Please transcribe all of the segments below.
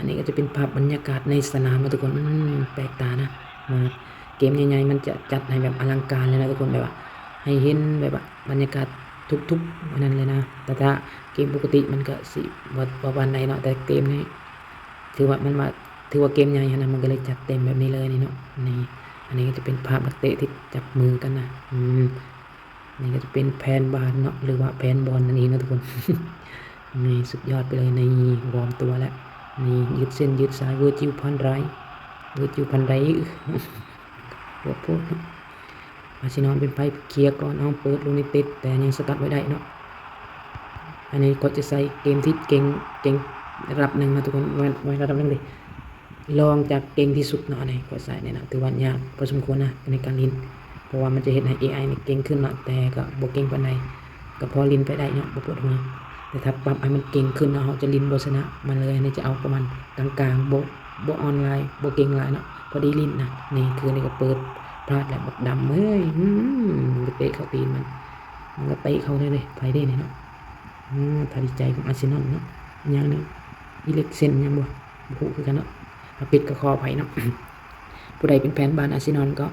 ນີ້ກໍຈະເປັນພາບບັນຍາກາດໃນສະໜາມເນາະທຸກຄົນ. ອືມ ແປກຕານະ ມາເກມໃຫຍ່ໆ ມັນຈະຈັດໃຫ້ແບບອະລັງການເລີຍນະທຸກຄົນ, ແບບວ່າໃຫ້ເຫັນແບບວ່າບັນຍາກາດທຸກໆ ອັນນັ້ນເລີຍນະ. ແຕ່ຖ້າເກມປົກກະຕິມັນກໍຊິບໍ່ ບໍ່ປານໃດເນາະ, ແຕ່ເກມນີ້ຖືວ່າ ມັນວ່າ ຖືວ່າເກມໃຫຍ່ຫັ້ນນະ, ມັນກໍເລີຍຈັດເຕັມແບບນີ້ເລີຍນີ້ເນາະ. ນີ້ ອັນນີ້ກໍຈະເປັນພາບນັກເຕະທີ່ຈັບມືກັນນະ. ອືມ ນີ້ກໍຈະເປັນແຟນບານເນາະ ຫຼືວ່າແຟນບອນນັ້ນເອງເນາະທຸກຄົນ. ນີ້ສຸດຍອດໄປເລີຍ. ນີ້ວອມຕົວແລ້ວ ນີ້ຢືດເສັ້ນຢືດສາຍ Virgil van Dijk Virgil van Dijk ໂອ້ໂຫ ອາເຊນອນເປັນໃຜເຄຍກ່ອນ ເອົາເປີດລູກນີ້ຕິດ ແຕ່ຍັງສະກັດໄວ້ໄດ້ເນາະ. ອັນນີ້ກໍຈະໃສ່ເກມທີ່ເກັ່ງ ເກັ່ງລະດັບໜຶ່ງເນາະທຸກຄົນ ບໍ່ແມ່ນ ບໍ່ແມ່ນລະດັບໜຶ່ງເດ້ ລອງຈາກເກັ່ງທີ່ສຸດເນາະ. ອັນນີ້ຂ້ອຍໃສ່ແນະນຳ ຖືວ່າຍາກພໍສົມຄວນນະໃນການຫຼິ້ນ ເພາະວ່າມັນຈະເຮັດໃຫ້ເອໄອນີ້ເກັ່ງຂຶ້ນເນາະ, ແຕ່ກໍບໍ່ເກັ່ງປານໃດ ກໍພໍຫຼິ້ນໄປໄດ້ເນາະ ບໍ່ປວດຫົວ. ແຕ່ຖ້າປັບໃຫ້ມັນເກັ່ງຂຶ້ນເນາະ ເຮົາຈະຫຼິ້ນບໍ່ຊະນະມັນເລີຍ. ອັນນີ້ຈະເອົາປະມານກາງໆ ບໍ່ ບໍ່ອ່ອນຫຼາຍ ບໍ່ເກັ່ງຫຼາຍເນາະ ພໍດີຫຼິ້ນນະ. ນີ້ຄືນີ້ກໍເປີດພາດແລ້ວ ບັກດຳເອີຍ ອືມ ໄປເຕະເຂົ້າຕີນມັນ ມັນກໍເຕະເຂົ້າເລີຍເດ້. ໃຜເດ້ນີ້ເນາະ ອືມ ທ່າດີໃຈຂອງອາເຊນອນເນາະ. ຫຍັງນີ້ ອີລິກເຊັນຫຍັງບໍ່ ບໍ່ຮູ້ຄືກັນເນາະ ຖ້າຜິດກໍຂໍອະໄພເນາະ. ຜູ້ໃດເປັນແຟນບານອາເຊນອນກໍ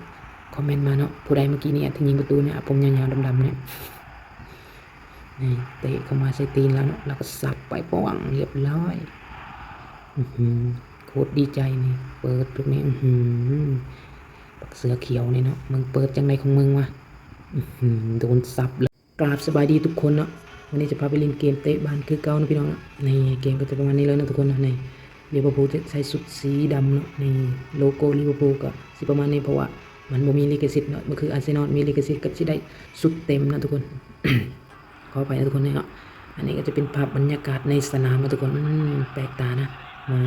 ຄອມເມັນມາເນາະ. ຜູ້ໃດເມື່ອກີ້ນີ້ທີ່ຍິງປະຕູນີ້ ອາ ຜົມຍາວໆ ດຳໆ ນີ້ ນີ້ເຕະເຂົ້າມາໃສ່ຕີນລາວເນາະ ລາວກໍສັບໄປ ປອງ ລຽບຮ້ອຍ. ອືຫື ໂຄດດີໃຈນີ້ ເປີດລູກນີ້ ອືຫື ບັກເສືອຂຽວນີ້ເນາະ ມຶງເປີດຈັ່ງໃດຂອງມຶງວະ ອືຫື ໂດນສັບເລີຍ. ກາບສະບາຍດີທຸກຄົນເນາະ, ມື້ນີ້ຈະພາໄປຫຼິ້ນເກມເຕະບານຄືເກົ່າເນາະພີ່ນ້ອງເນາະ. ນີ້ເກມກໍຈະປະມານນີ້ເລີຍເນາະທຸກຄົນເນາະ. ນີ້ ລິເວອຣ໌ພູຈະໃສ່ຊຸດສີດຳເນາະ, ນີ້ໂລໂກລິເວອຣ໌ພູກໍຊິປະມານນີ້ ເພາະວ່າມັນບໍ່ມີລິຂະສິດເນາະ, ມັນຄືອາເຊນອນມີລິຂະສິດ ກໍຊິໄດ້ຊຸດເຕັມເນາະທຸກຄົນ. ຂໍອະໄພນະທຸກຄົນເນາະ. ອັນນີ້ກໍຈະເປັນພາບບັນຍາກາດໃນສະໜາມເນາະທຸກຄົນ. ອືມ ແປກຕານະ ມາ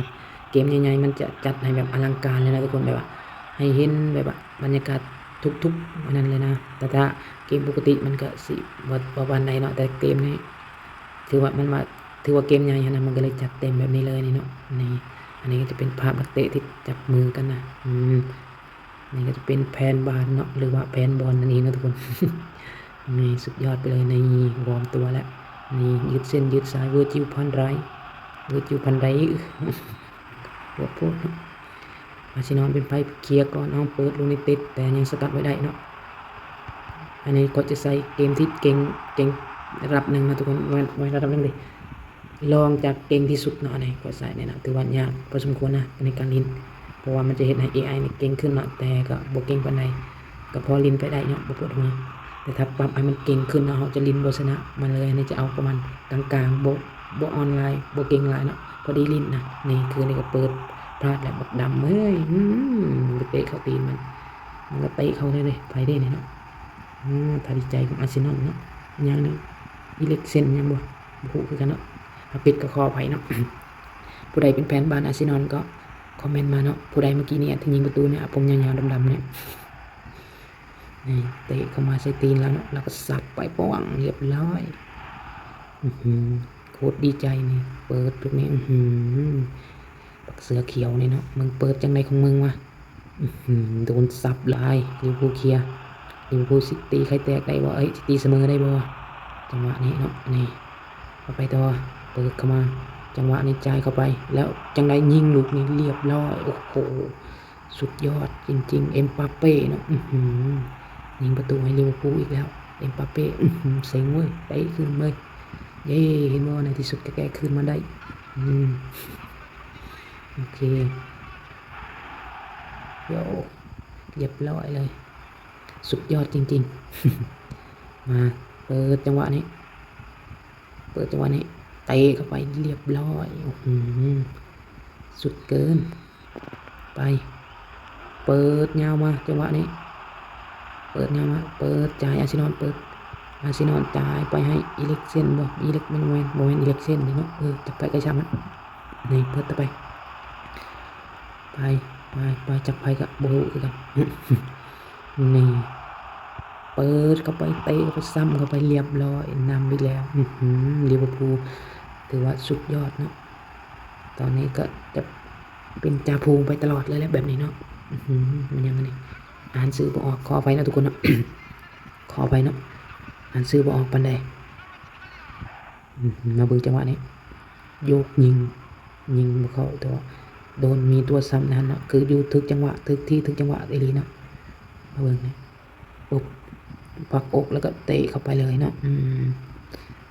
ເກມໃຫຍ່ໆ ມັນຈະຈັດໃຫ້ແບບອະລັງການເລີຍນະທຸກຄົນ, ແບບວ່າໃຫ້ເຫັນແບບວ່າບັນຍາກາດທຸກໆ ອັນນັ້ນເລີຍນະ. ແຕ່ຖ້າເກມປົກກະຕິມັນກໍຊິບໍ່ ບໍ່ປານໃດເນາະ, ແຕ່ເກມນີ້ຖືວ່າ ມັນວ່າ ຖືວ່າເກມໃຫຍ່ຫັ້ນນະ, ມັນກໍເລີຍຈັດເຕັມແບບນີ້ເລີຍນີ້ເນາະ. ນີ້ ອັນນີ້ກໍຈະເປັນພາບນັກເຕະທີ່ຈັບມືກັນນະ. ອືມ ນີ້ກໍຈະເປັນແຟນບານເນາະ ຫຼືວ່າແຟນບອນນັ້ນເອງເນາະທຸກຄົນ. ນີ້ສຸດຍອດໄປເລີຍ. ນີ້ວອມຕົວແລ້ວ ນີ້ຢືດເສັ້ນຢືດສາຍ Virgil van Dijk Virgil van Dijk ໂອ້ໂຫ ອາເຊນອນເປັນໃຜເຄຍກ່ອນ ເອົາເປີດລູກນີ້ຕິດ ແຕ່ຍັງສະກັດໄວ້ໄດ້ເນາະ. ອັນນີ້ກໍຈະໃສ່ເກມທີ່ເກັ່ງ ເກັ່ງລະດັບໜຶ່ງເນາະທຸກຄົນ ບໍ່ແມ່ນ ບໍ່ແມ່ນລະດັບໜຶ່ງເດ້ ລອງຈາກເກັ່ງທີ່ສຸດເນາະ. ອັນນີ້ກໍໃສ່ແນະນຳ ຖືວ່າຍາກພໍສົມຄວນນະໃນການຫຼິ້ນ ເພາະວ່າມັນຈະເຮັດໃຫ້ເອໄອນີ້ເກັ່ງຂຶ້ນເນາະ, ແຕ່ກໍບໍ່ເກັ່ງປານໃດ ກໍພໍຫຼິ້ນໄປໄດ້ເນາະ ບໍ່ປວດຫົວ. ແຕ່ຖ້າປັບໃຫ້ມັນເກັ່ງຂຶ້ນເນາະ ເຮົາຈະຫຼິ້ນບໍ່ຊະນະມັນເລີຍ. ອັນນີ້ຈະເອົາປະມານກາງໆ ບໍ່ ບໍ່ອ່ອນຫຼາຍ ບໍ່ເກັ່ງຫຼາຍເນາະ ພໍດີຫຼິ້ນນະ. ນີ້ຄືນີ້ກໍເປີດພາດແລ້ວ ບັກດຳເອີຍ ອືມ ໄປເຕະເຂົ້າຕີນມັນ ມັນກໍເຕະເຂົ້າເລີຍເດ້. ໃຜເດ້ນີ້ເນາະ ອືມ ທ່າດີໃຈຂອງອາເຊນອນເນາະ. ຫຍັງນີ້ ອີລິກເຊັນຫຍັງບໍ່ ບໍ່ຮູ້ຄືກັນເນາະ ຖ້າຜິດກໍຂໍອະໄພເນາະ. ຜູ້ໃດເປັນແຟນບານອາເຊນອນກໍຄອມເມັນມາເນາະ. ຜູ້ໃດເມື່ອກີ້ນີ້ທີ່ຍິງປະຕູນີ້ ອາ ຜົມຍາວໆ ດຳໆ ນີ້ ນີ້ເຕະເຂົ້າມາໃສ່ຕີນລາວເນາະ ລາວກໍສັບໄປ ປອງ ລຽບຮ້ອຍ. ອືຫື ໂຄດດີໃຈນີ້ ເປີດລູກນີ້ ອືຫື ບັກເສືອຂຽວນີ້ເນາະ ມຶງເປີດຈັ່ງໃດຂອງມຶງວະ. ອືຫື ໂດນສັບຫຼາຍ ລິເວອຣ໌ພູເຄຍ ລິເວອຣ໌ພູຊິຕີໄຂ່ແຕກໄດ້ບໍ່ ເອີຍ ຊິຕີສະເໝີໄດ້ບໍ່? ຈັງຫວະນີ້ເນາະ ນີ້ ເຂົ້າໄປຕໍ່ ເປີດເຂົ້າມາ ຈັງຫວະນີ້ຈ່າຍເຂົ້າໄປ ແລ້ວຈັ່ງໃດຍິງລູກນີ້ ລຽບຮ້ອຍ ໂອ້ໂຫ ສຸດຍອດຈິງໆ ເອັມປາເປ້ເນາະ ອືຫື ຍິງປະຕູໃຫ້ລິເວອຣ໌ພູອີກແລ້ວ ເອັມປາເປ້ ອືຫື ເສັງເວີຍ ເຕະຄືນເວີຍ ເຢ້ ເຫັນບໍ່ ໃນທີ່ສຸດກໍແກ້ຄືນມາໄດ້ ອືມ ໂອເຄ ໂຢ ລຽບຮ້ອຍເລີຍ ສຸດຍອດຈິງໆ ມາ ເປີດຈັງຫວະນີ້ ເປີດຈັງຫວະນີ້ ເຕະເຂົ້າໄປ ລຽບຮ້ອຍ ໂອ້ໂຫ ສຸດເກີນ ໄປ ເປີດຍາວມາ ຈັງຫວະນີ້ ເປີດຍາວມາ ເປີດ ຈ່າຍ ອາເຊນອນ ເປີດ ອາເຊນອນ ຈ່າຍໄປໃຫ້ອີລິກເຊັນ ບໍ່ ອີລິກ ແມ່ນ ບໍ່ແມ່ນ ບໍ່ແມ່ນອີລິກເຊັນເດ້ເນາະ ເອີ ຈັກໃຜກໍຊ່າງມັນ ນີ້ ເປີດຕໍ່ໄປ ໄປ ໄປ ໄປ ຈັກໃຜກໍບໍ່ຮູ້ຄືກັນ ນີ້ ເປີດເຂົ້າໄປ ເຕະເຂົ້າໄປ ຊ້ຳເຂົ້າໄປ ລຽບຮ້ອຍ ນຳອີກແລ້ວ ອືຫື ລິເວອຣ໌ພູ ຖືວ່າສຸດຍອດເນາະ ຕອນນີ້ກໍຈະເປັນຈ່າພູງໄປຕະຫຼອດເລີຍແຫຼະ ແບບນີ້ເນາະ ອືຫື ມັນຫຍັງອັນນີ້ ອ່ານຊື່ບໍ່ອອກ ຂໍອະໄພເນາະທຸກຄົນເນາະ ຂໍອະໄພເນາະ ອ່ານຊື່ບໍ່ອອກປານໃດ ອືມ ມາເບິ່ງຈັງຫວະນີ້ ໂຍກຍິງ ຍິງບໍ່ເຂົ້າ ແຕ່ວ່າໂດນມີຕົວຊ້ຳໃນຫັ້ນເນາະ ຄືຢູ່ຖືກຈັງຫວະ ຖືກທີ່ຖືກຈັງຫວະອີ່ຫຼີເນາະ. ມາເບິ່ງນີ້ ປຸບ ພັກອົກ ແລ້ວກໍເຕະເຂົ້າໄປເລີຍເນາະ. ອືມ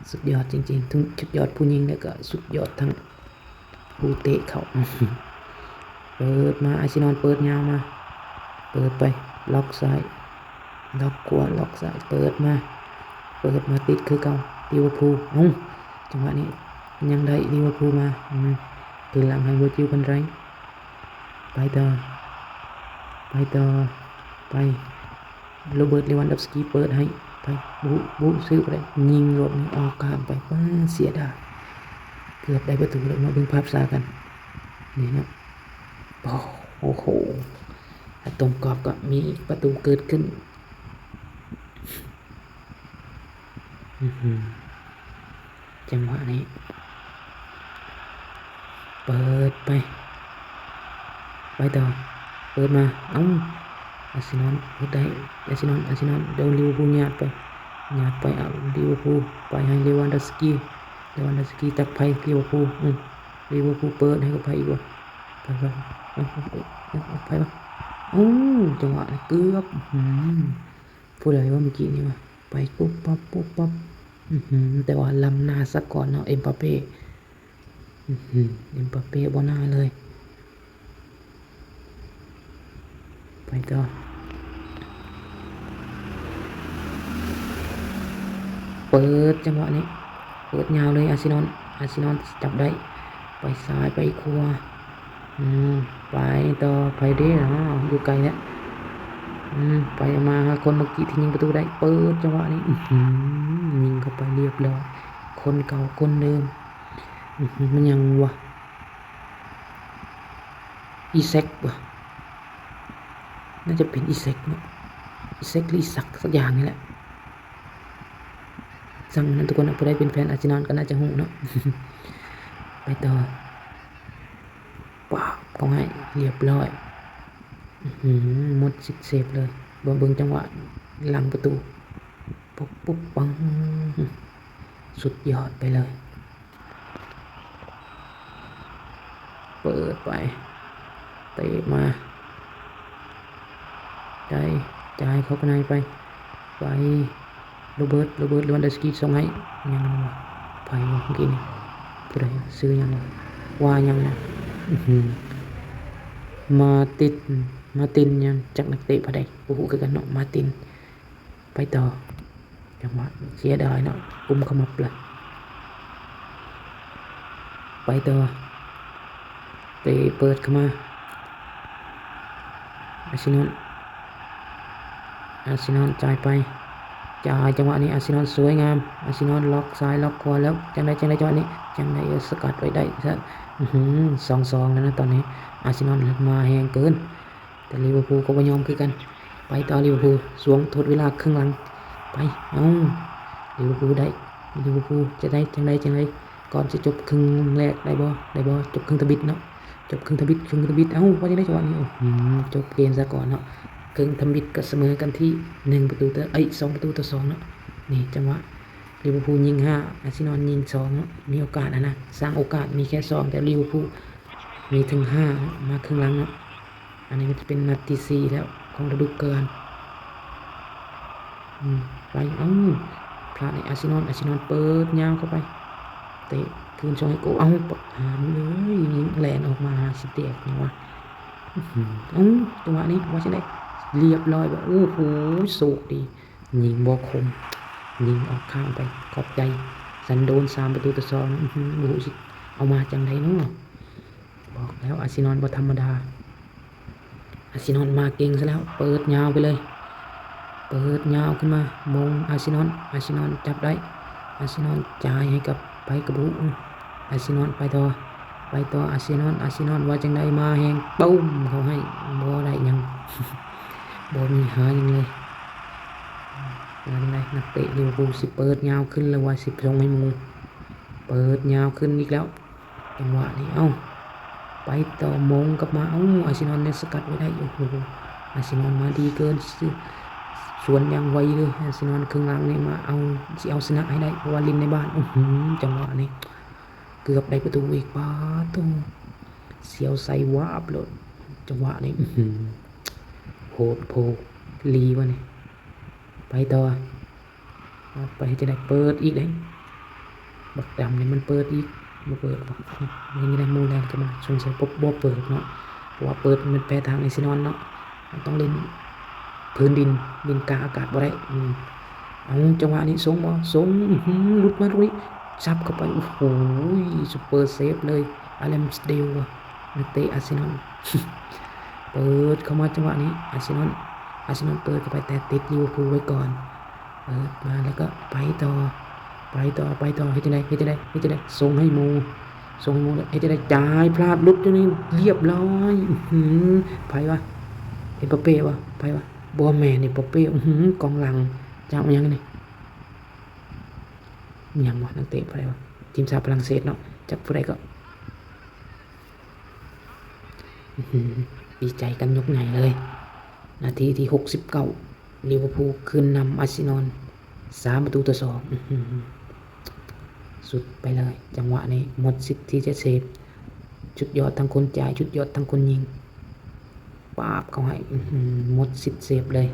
ສຸດຍອດຈິງໆ ທັງສຸດຍອດຜູ້ຍິງ ແລ້ວກໍສຸດຍອດທັງຜູ້ເຕະເຂົ້າ. ເປີດມາ ອາຊີນອນເປີດຍາວມາ ເປີດໄປ ລັອກຊ້າຍ ລັອກຂວາ ລັອກຊ້າຍ ເປີດມາ ເປີດມາຕິດຄືເກົ່າ ລິເວີພູ. ເອົ້າ ຈັງຫວະນີ້ຍັງໄດ້ລິເວີພູມາ ອືມ ຄືນຫຼັງໃຫ້ເວີຈິວ ວັນໄດ ໄປຕໍ່ ໄປຕໍ່ ໄປ ໂຣເບີດ ເລວັນດອຟສກີ ເປີດໃຫ້ ໄປ ບຸ ບຸ ຊື້ໄປ ຍິງໂລດນີ້ ອອກຂ້າງໄປ ປ້າ ເສຍດາຍ ເກືອບໄດ້ປະຕູແລ້ວເນາະ. ເບິ່ງພາບຊ້າກັນ ນີ້ເນາະ ໂອ້ໂຫ ຖ້າຕົງກອບກໍມີປະຕູເກີດຂຶ້ນ. ອື ຈັງຫວະນີ້ ເປີດໄປ ໄປຕໍ່ ເປີດມາ ເອົ້າ ອາຊີນອນເປີດໄດ້ ອາຊີນອນ ອາຊີນອນ ໂດນລິເວີພູຍາດໄປ ຍາດໄປ ເອົາ ລິເວີພູໄປໃຫ້ເລວັນດອຟສກີ ເລວັນດອຟສກີ ຈັກໃຜ ລິເວີພູ ອື ລິເວີພູເປີດໃຫ້ກັບໃຜອີກວະ ໃຜວະ ໃຜວະ ເອົ້າ ຈັງຫວະເກືອບ ອື ຜູ້ໃດວະເມື່ອກີ້ນີ້ວະ ໄປປຸບປັບປຸບປັບ ອື ແຕ່ວ່າລ້ຳໜ້າສາກ່ອນເນາະ ເອັມບາເປ ອື ເອັມບາເປບໍ່ໜ້າເລີຍ ໄປຕໍ່ ເປີດ ຈັງຫວະນີ້ ເປີດຍາວເລີຍ ອາຊີນອນ ອາຊີນອນຈັບໄດ້ ໄປຊ້າຍ ໄປຂວາ ອືມ ໄປຕໍ່ ໃຜເດ້ເນາະ ຢູ່ໄກແລ້ວ ອືມ ໄປມາຫາຄົນເມື່ອກີ້ທີ່ຍິງປະຕູໄດ້ ເປີດ ຈັງຫວະນີ້ ອື ຍິງເຂົ້າໄປລຽບຮ້ອຍ ຄົນເກົ່າຄົນເດີມ ອື ມັນຫຍັງວະ ອີແຊັກວະ ໜ້າຈະເປັນອີແຊັກເນາະ ອີແຊັກ ຫຼື ອີຊັກ ສັກຢ່າງນີ້ແຫຼະ ຊ່າງມັນ ທຸກຄົນ ຜູ້ໃດເປັນແຟນອາຊີນອນກໍໜ້າຈະຮູ້ເນາະ ໄປຕໍ່ ປາບ ເຂົາໃຫ້ລຽບຮ້ອຍ ອື ໝົດສິດເຊບເລີຍ ເບິ່ງ ເບິ່ງຈັງຫວະຫຼັງປະຕູ ປຸບ ປຸບ ປັງ ສຸດຍອດໄປເລີຍ ເປີດໄປ ເຕະມາ ໄດ້ ຈ່າຍເຂົ້າໃນໄປ ໄປ ໂຣເບີດ ໂຣເບີດ ເລວັນດອຟສກີ ສົ່ງໃຫ້ ຍັງວະ ໃຜວະເມື່ອກີ້ນີ້ ຜູ້ໃດ ຊື່ຫຍັງວະ ວ່າຫຍັງວະ ອື ມາຕິນ ມາຕິນຫຍັງ ຈັກນັກເຕະຜູ້ໃດ ບໍ່ຮູ້ຄືກັນເນາະ ມາຕິນ ໄປຕໍ່ ຈັງຫວະເສຍດາຍເນາະ ກຸມຂະໝັບລະ ໄປຕໍ່ ເຕະເປີດເຂົ້າມາ ອາຊີນອນ ອາຊີນອນຈ່າຍໄປ ຈ່າຍ ຈັງຫວະນີ້ອາຊີນອນສວຍງາມ ອາຊີນອນລັອກຊ້າຍລັອກຂວາແລ້ວ ຈັ່ງໃດ ຈັ່ງໃດ ຈັງຫວະນີ້ ຈັ່ງໃດ ເອີ ສະກັດໄວ້ໄດ້ ອື ສອງສອງແລ້ວນະຕອນນີ້ ອາຊີນອນມາແຮງເກີນ ແຕ່ລິເວີພູກໍບໍ່ຍອມຄືກັນ ໄປຕໍ່ລິເວີພູ ຊ່ວງທົດເວລາເຄິ່ງຫຼັງ ໄປ ເອົ້າ ລິເວີພູໄດ້ ລິເວີພູຈະໄດ້ຈັ່ງໃດ ຈັ່ງໃດ ກ່ອນຊິຈົບເຄິ່ງແລກ ໄດ້ບໍ່ ໄດ້ບໍ່ ຈົບເຄິ່ງທຳອິດເນາະ ຈົບເຄິ່ງທຳອິດ ເຄິ່ງທຳອິດ ເອົ້າ ວ່າຈັ່ງໃດ ຈັງຫວະນີ້ ອື ຈົບເກມຊະກ່ອນເນາະ ເຄິ່ງທຳອິດກໍສະເໝີກັນທີ່ໜຶ່ງປະຕູຕໍ່ ເອີຍ ສອງປະຕູຕໍ່ສອງເນາະ ນີ້ ຈັງຫວະລິເວີພູຍິງຫ້າ ອາຊີນອນຍິງສອງເນາະ ມີໂອກາດຫັ້ນນະ ສ້າງໂອກາດມີແຄ່ສອງ ແຕ່ລິເວີພູມີເຖິງຫ້າເນາະ ມາເຄິ່ງຫຼັງເນາະ ອັນນີ້ມັນຈະເປັນນັດທີສີ່ແລ້ວຂອງລະດູການ ອືມ ໄປ ເອົ້າ ພາດໃຫ້ອາຊີນອນ ອາຊີນອນເປີດຍາວເຂົ້າໄປ ເຕະຄືນຊ່ອງໃຫ້ໂກ ເອົ້າ ປະຫານເອີຍ ຍິງແລ່ນອອກມາຫາຊິແຕກຫຍັງວະ ອືມ ເອົ້າ ຈັງຫວະນີ້ວ່າຈັ່ງໃດ ລຽບຮ້ອຍ ໂອ້ໂຫ ໂຊກດີ ຍິງບໍ່ຄົມ ຍິງອອກຂ້າງໄປ ຂອບໃຈ ສັນໂດນ ສາມປະຕູຕໍ່ສອງ ອື ບໍ່ຮູ້ຊິເອົາມາຈັ່ງໃດເນາະ ບອກແລ້ວອາຊີນອນບໍ່ທຳມະດາ ອາຊີນອນມາເກັ່ງຊະແລ້ວ ເປີດຍາວໄປເລີຍ ເປີດຍາວຂຶ້ນມາ ມົງ ອາຊີນອນ ອາຊີນອນຈັບໄດ້ ອາຊີນອນຈ່າຍໃຫ້ກັບໃຜກໍບໍ່ຮູ້ ອາຊີນອນໄປຕໍ່ ໄປຕໍ່ ອາຊີນອນ ອາຊີນອນວ່າຈັ່ງໃດ ມາແຮງ ປຶ້ມ ເຂົາໃຫ້ ບໍ່ໄດ້ຫຍັງ ບໍ່ມີຫາຫຍັງເລີຍ ວ່າຈັ່ງໃດ ນັກເຕະລິເວີພູຊິເປີດຍາວຂຶ້ນ ຫຼືວ່າຊິສົ່ງໃຫ້ໝູ່ ເປີດຍາວຂຶ້ນອີກແລ້ວ ຈັງຫວະນີ້ ເອົ້າ ໄປຕໍ່ ມົງກັບມາ ເອົ້າ ອາຊີນອນຍັງສະກັດໄວ້ໄດ້ ໂອ້ໂຫ ອາຊີນອນມາດີເກີນ ສ- ສວນຢ່າງໄວເລີຍ ອາຊີນອນເຄິ່ງຫຼັງນີ້ມາເອົາ ຊິເອົາຊະນະໃຫ້ໄດ້ ເພາະວ່າຫຼິ້ນໃນບ້ານ ອື ຈັງຫວະນີ້ ເກືອບໄດ້ປະຕູອີກ. ປາໂທ້ ສຽວໃສວາບໂລດ ຈັງຫວະນີ້ ອື້ຫື ໂພດໂພ ລີວະນີ້. ໄປຕໍ່ ໄປເຮັດຈັ່ງໃດ? ເປີດອີກເດ້. ບັກດຳນີ້ມັນເປີດອີກ ບໍ່ເປີດບໍ່? ເຮັດຈັ່ງໃດ? ໝູ່ແລ່ນເຂົ້າມາ ສົງໄສບໍ່ ບໍ່ເປີດເນາະ ເພາະວ່າເປີດມັນແພ້ທາງອາເຊນອນເນາະ. ເຮົາຕ້ອງຫຼິ້ນພື້ນດິນ ຫຼິ້ນກາງອາກາດບໍ່ໄດ້. ອືມ ເອົາ ຈັງຫວະນີ້ສົ່ງບໍ່? ສົ່ງ ອື້ຫື ຫຼຸດມາລູກນີ້ ສັບເຂົ້າໄປ ໂອ້ໂຫ ຊຸບເປີເຊບເລີຍ ອາແລມສະເດວ ນັກເຕະອາເຊນອນ ເປີດເຂົ້າມາ ຈັງຫວະນີ້ ອາເຊນອນ ອາເຊນອນເປີດເຂົ້າໄປ ແຕ່ຕິດລິເວີພູໄວ້ກ່ອນ. ເປີດມາແລ້ວກໍໄປຕໍ່ ໄປຕໍ່ ໄປຕໍ່ ເຮັດຈັ່ງໃດ? ເຮັດຈັ່ງໃດ? ເຮັດຈັ່ງໃດ? ສົ່ງໃຫ້ໝູ່ ສົ່ງໃຫ້ໝູ່ ເຮັດຈັ່ງໃດ? ຈ່າຍພລາດ ຫຼຸດຢູ່ນີ້ ລຽບຮ້ອຍ. ອືຫື ໃຜວະ? ເອັມບາເປ້ວະ? ໃຜວະ? ບໍ່ແມ່ນເອັມບາເປ້. ອືຫື ກອງຫຼັງ ຈາກອີຫຍັງນີ້? ອີຫຍັງວະ? ນັກເຕະໃຜວະ? ທີມຊາດຝຣັ່ງເສດເນາະ ຈັກຜູ້ໃດກໍ ອື້ຫື ດີໃຈກັນຍົກໃຫຍ່ເລີຍ. ນາທີທີຫົກສິບເກົ້າ ລິເວີພູຂຶ້ນນຳອາເຊນອນ ສາມປະຕູຕໍ່ສອງ. ອື້ຫື ສຸດໄປເລີຍ ຈັງຫວະນີ້ໝົດສິດທີ່ຈະເຊບ ສຸດຍອດທັງຄົນຈ່າຍ ສຸດຍອດທັງຄົນຍິງ ປາບເຂົ້າໃຫ້ ອື້ຫື ໝົດສິດເຊບເລີຍ.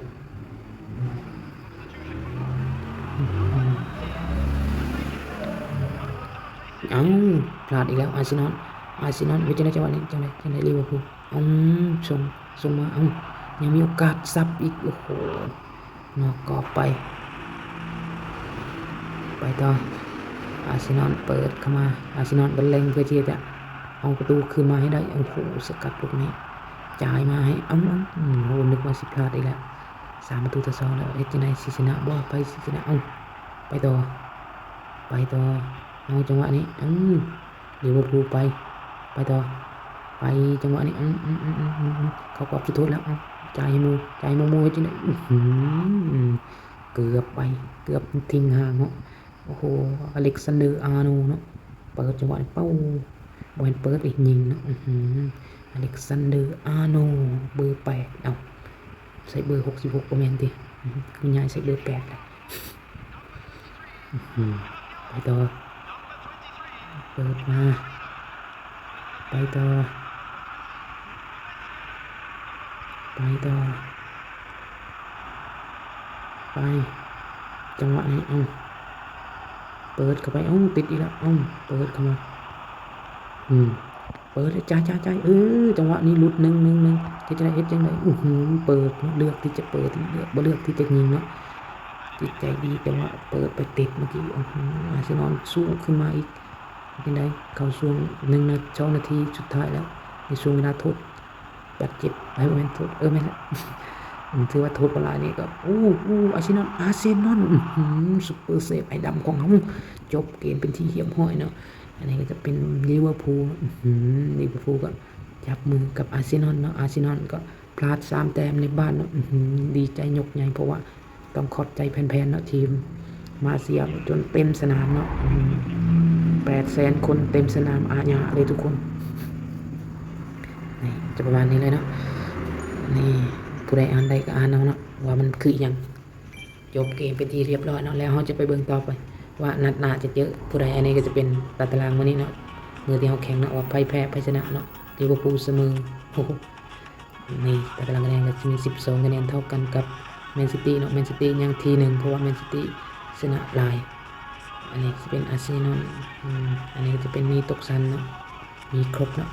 ອ້າວ ພລາດອີກແລ້ວ ອາເຊນອນ ອາເຊນອນ ເຮັດຈັ່ງໃດ? ຈັງຫວະນີ້ ຈັ່ງໃດ? ຈັ່ງໃດ? ລິເວີພູ ອືມ ສົ່ງ ສົ່ງມາ ເອົ້າ ຍັງມີໂອກາດສັບອີກ ໂອ້ໂຫ ນອກກອບໄປ ໄປຕໍ່ ອາເຊນອນເປີດເຂົ້າມາ ອາເຊນອນກໍເລັ່ງເພື່ອທີ່ຈະເອົາປະຕູຄືນມາໃຫ້ໄດ້. ໂອ້ໂຫ ສະກັດລູກນີ້ ຈ່າຍມາໃຫ້ ເອົ້າ ເອົ້າ ໂອ້ ນຶກວ່າຊິພລາດອີກແລ້ວ ສາມປະຕູຕໍ່ສອງແລ້ວ ເຮັດຈັ່ງໃດ? ຊິຊະນະບໍ່? ໃຜຊິຊະນະ? ເອົ້າ ໄປຕໍ່ ໄປຕໍ່ ເອົາ ຈັງຫວະນີ້ ເອົ້າ ລິເວີພູໄປ ໄປຕໍ່ ໄປ ຈັງຫວະນີ້ ອືມ ອືມ ເຂົ້າກອບຈຸດໂທດແລ້ວ ເອົ້າ ຈ່າຍໃຫ້ໝູ່ ຈ່າຍໃຫ້ໝູ່ ໝູ່ເຮັດຈັ່ງໃດ? ອືຫື ເກືອບໄປ ເກືອບຖິ້ມຫ່າງເນາະ. ໂອ້ໂຫ ອາເລັກຊານເດີ ອາໂນເນາະ ເປີດ ຈັງຫວະນີ້ ເປົ້າ ບໍ່ແມ່ນເປີດເດ ຍິງເນາະ. ອືຫື ອາເລັກຊານເດີ ອາໂນ ເບີແປດ ເອົ້າ ໃສ່ເບີຫົກສິບຫົກບໍ່ແມ່ນຕິ? ອືຫື ຄືຍ້າຍໃສ່ເບີແປດລະ. ອືຫື ໄປຕໍ່ ເປີດມາ ໄປຕໍ່ ໄປຕໍ່ ໄປ ຈັງຫວະນີ້ ເອົ້າ ເປີດເຂົ້າໄປ ເອົ້າ ຕິດອີກແລ້ວ ເອົ້າ ເປີດເຂົ້າມາ ອືມ ເປີດ ຈ່າຍ ຈ່າຍ ຈ່າຍ ເອີ ຈັງຫວະນີ້ຫຼຸດ ໜຶ່ງ ໜຶ່ງ ໜຶ່ງ ເຮັດຈັ່ງໃດ? ເຮັດຈັ່ງໃດ? ອືຫື ເປີດເນາະ ເລືອກທີ່ຈະເປີດ ເລືອກ ບໍ່ເລືອກທີ່ຈະຍິງເນາະ. ຈິດໃຈດີ ແຕ່ວ່າເປີດໄປຕິດເມື່ອກີ້ ອືຫື ອາເຊນອນສູ້ຂຶ້ນມາອີກ ເຮັດຈັ່ງໃດ? ເຂົ້າຊ່ວງໜຶ່ງນາ ສອງນາທີສຸດທ້າຍແລ້ວ ໃນຊ່ວງເວລາທົດ ບາດເຈັບ ເອີ ບໍ່ແມ່ນໂທດ ເອີ ແມ່ນແຫຼະ ອືມ ຖືວ່າໂທດບໍ່ຫຼາຍນີ້ກໍ ໂອ້ ໂອ້ ອາເຊນອນ ອາເຊນອນ ອືຫື ຊຸບເປີເຊບ ອ້າຍດຳຂອງເຮົາ ຈົບເກມເປັນທີ່ຮຽບຮ້ອຍເນາະ. ອັນນີ້ກໍຈະເປັນລິເວີພູ ອືຫື ລິເວີພູກໍຈັບມືກັບອາເຊນອນເນາະ ອາເຊນອນກໍພລາດສາມແຕ້ມໃນບ້ານເນາະ ອືຫື ດີໃຈຍົກໃຫຍ່ ເພາະວ່າ ຕ້ອງຂອບໃຈແຟນໆເນາະ ທີ່ມາເຊຍຈົນເຕັມສະໜາມເນາະ ອືມ ແປດແສນຄົນເຕັມສະໜາມອາຍາເລີຍທຸກຄົນ. ນີ້ຈະປະມານນີ້ແຫຼະເນາະ ນີ້ ຜູ້ໃດອ່ານໄດ້ກໍອ່ານເອົາເນາະ ວ່າມັນຄືອີ່ຫຍັງ. ຈົບເກມເປັນທີ່ຮຽບຮ້ອຍເນາະ ແລ້ວເຮົາຈະໄປເບິ່ງຕໍ່ໄປວ່ານັດໜ້າຈະເຈີຜູ້ໃດ. ອັນນີ້ກໍຈະເປັນຕາຕະລາງມື້ນີ້ເນາະ ມື້ທີ່ເຮົາແຂ່ງເນາະ ວ່າໃຜແພ້ໃຜຊະນະເນາະ ລິເວີພູສະເໝີ ໂອ້ໂຫ. ນີ້ຕາຕະລາງຄະແນນກໍຈະມີສິບສອງຄະແນນເທົ່າກັນກັບແມນຊິຕີເນາະ ແມນຊິຕີຍັງທີໜຶ່ງ ເພາະວ່າແມນຊິຕີຊະນະຫຼາຍ. ອັນນີ້ຈະເປັນອາເຊນອນ ອືມ ອັນນີ້ຈະເປັນມີຕົກຊັ້ນເນາະ ມີຄົບເນາະ.